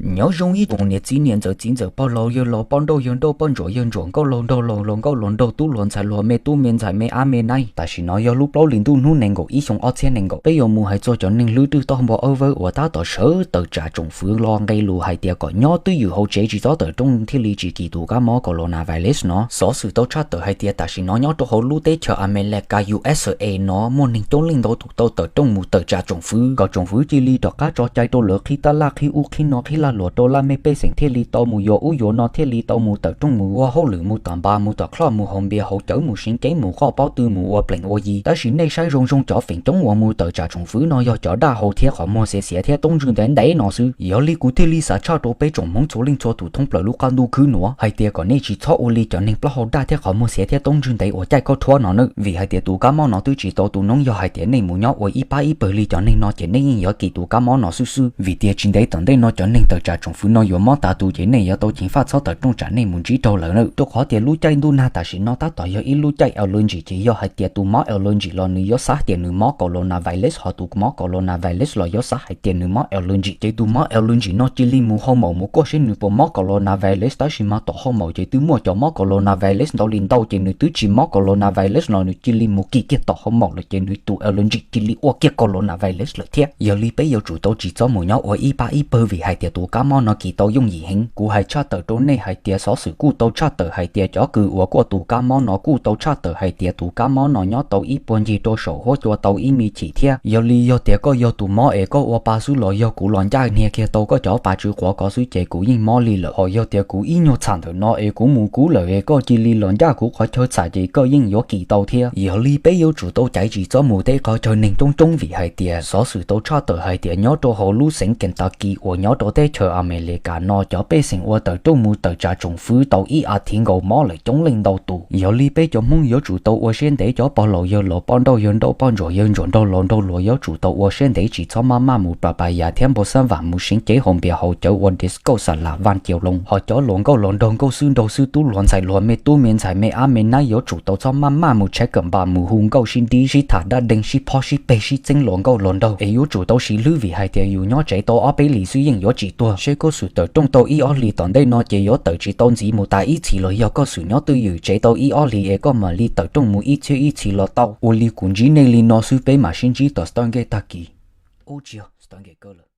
Nyob zoo ib tsoom niam txiv niam ntxawm txiv ntxawm pog laus yawg laus poj nrauj yawg nraug poj ntsuam yawg ntsuam nkauj laus nraug laus laus nkauj laus nraug tub laus ntxhais laus me tub me ntxhais me ab me naib. Tam sim no yog lub plaub hlis ntuj hnub nees nkaum ib xyoo ob txhiab nees nkaum. Peb yuav mus hais txog cov neeg hlwb twb toj npua awb vawb uas tab tom sawv tawm tsam tsoom fwv los nqe lus hais tias kom nyob twj ywm hauv tsev tsis txhob tawm rooj thiaj li tsis kis tus kab mob coronavirus no. Xov xwm tau tshaj tawm hais tias tam sim no nyob rau hauv lub teb chaws Amelikas U S A no muaj neeg coob leej ntau tus tau tawm rooj mus tawm tsam tsoom fwv kom tsoom fwv cia li rov qab tso cai rau lawv qhib tab laj qhib ub qhib no qhib laj luas rau laj mej pej xeem thiaj li tau mus yuav ub yuav no thiaj li tau mus tawm rooj mus ua hauj lwm mus tom npas mus tom qhoj mus haus npias haus cawv mus seev ceeb mus qoj pob tw mus ua plees ua yi. Tab sis nej saib zoo zoo cov feem coob uas mus tawm tsam tsoom fwv no yog cov daj haus thiab qhov muag xiav xiav thiab toob ntswg ntev ntev no xwb. Yog li kuv thiaj li xav tshaj rau peb tsoom Hmoob txhua leej txhua tus thoob plaws lub qab ntuj khwb nuav hais tias kom nej tsis txhob ua li cov neeg plaub hau daj thiab qhov muag xiav thiab toob ntswg ntev uas caij koj rhuab no nawb. Vim hais tias tus kab mob no twb tsis tau tu noob, yog hais tias nej mus nyob ua ib pab ib pawg li cov neeg no ces nej yeej yuav kis tus kab mob no xwb xwb. Vim tias tsis ntev tom ntej no cov neeg tawm tsam tsoom fwv no yuav mob tas tus ces nej yuav tau ceev faj txhob tawm rooj tsam nej mus ntsib raug lawm nawb. Rau qhov tias lub caij ntuj nag tam sim no tab tom yog ib lub caij allergy ces yog hais tias tus mob allergy los nws yuav xav hais tias nws mob coronavirus, ho tus mob coronavirus los yuav xav hais tias nws mob allergy. Ces tus mob allergy no cia li mus hau maum mus kuaj seb nws puas mob coronavirus, tab sis mas tom hau maum ces twb muaj cov mob coronavirus ntau li ntau ces nws twb tsis mob coronavirus los nws cia li mus kis kiag tom hau maum lawm ces nws tus allergy cia li ua kiag coronavirus lawm thiab. Yog li peb yuav tsum tau tsis txhob mus nyob ua ib pab ib pawg vim hais tias tus kab mob no kis tau yooj yim heev. Kuv hais tshaj tawm rau nej hais tias xov xwm kuj tau tshaj tawm hais tias cov kws uas kuaj tus kab mob no kuj tau tshaj tawm hais tias tus kab mob no nyob tau ib puag ncig rau saum huab cua tau ib me chim thiab. Yog li yog tias koj yog tus mob es koj ua pa xwb los yog kuv los ncaj hnia kiag tau koj cov pa tsw quav ko xwb ces kuv yeej mob li lawm. Ho yog tias kuv ib nyuag txham ntawm no es kuv mus kub lawm es koj cia li los ncaj kuv qhov chaw txham ces koj yeej yuav kis tau thiab. Yog li peb yuav tsum tau caiv tsis txhob mus teb qhov chaw neeg coob coob vim hais tias xov xwm tau tshaj tawm hais tias nyob rau hauv lub xeev Kentucky uas nyob rau teb chaws Amelikas no cov pej xeem uas tawm rooj mus tawm tsam tsoom fwv tau ib as thiv nkaus mob lawm coob leej ntau tus. Yog li peb cov Hmoob yuav tsum tau ua siab ntev, cov pog laus yawg laus poj nrauj yawg nraug poj ntsuam yawg ntsuam nraug laus nraug luas yuav tsum tau ua siab ntev tsis txhob maj maj mus plas pas yas thiab npau xab vam mus seev cev haus npias haus cawv ua disco xa las vaj ciav loo. Ho cov luas nkauj luas nraug nkauj xwb nraug xwb tub luas ntxhais luas me tub me ntxhais me ab me nab yuav tsum tau txhob maj maj mus tsheb kam npas mus hu nkauj sib nrib sib tham dab deeg sib phob sib peg sib txeeb luas nkauj luas nraug es yuav tsum tau siv hlwb vim hais tias yus nyob tsev tau ob peb hlis xwb yeej yuav tsis tuag. Seb koj xum tawm rooj tau ib ob hlis tom ntej no ces yuav tawm tsis tau ntxiv mus tas ib txhis los yog koj xum nyob twj ywm tsev tau ib ob hlis es koj mam li tawm rooj mus ib txhiab ib txhis los tau. Ua li kuv ntsib nej li no xwb, peb mam sib ntsib tom Stargate tag kis. Ub tsis yog, Stargate kawg lawm.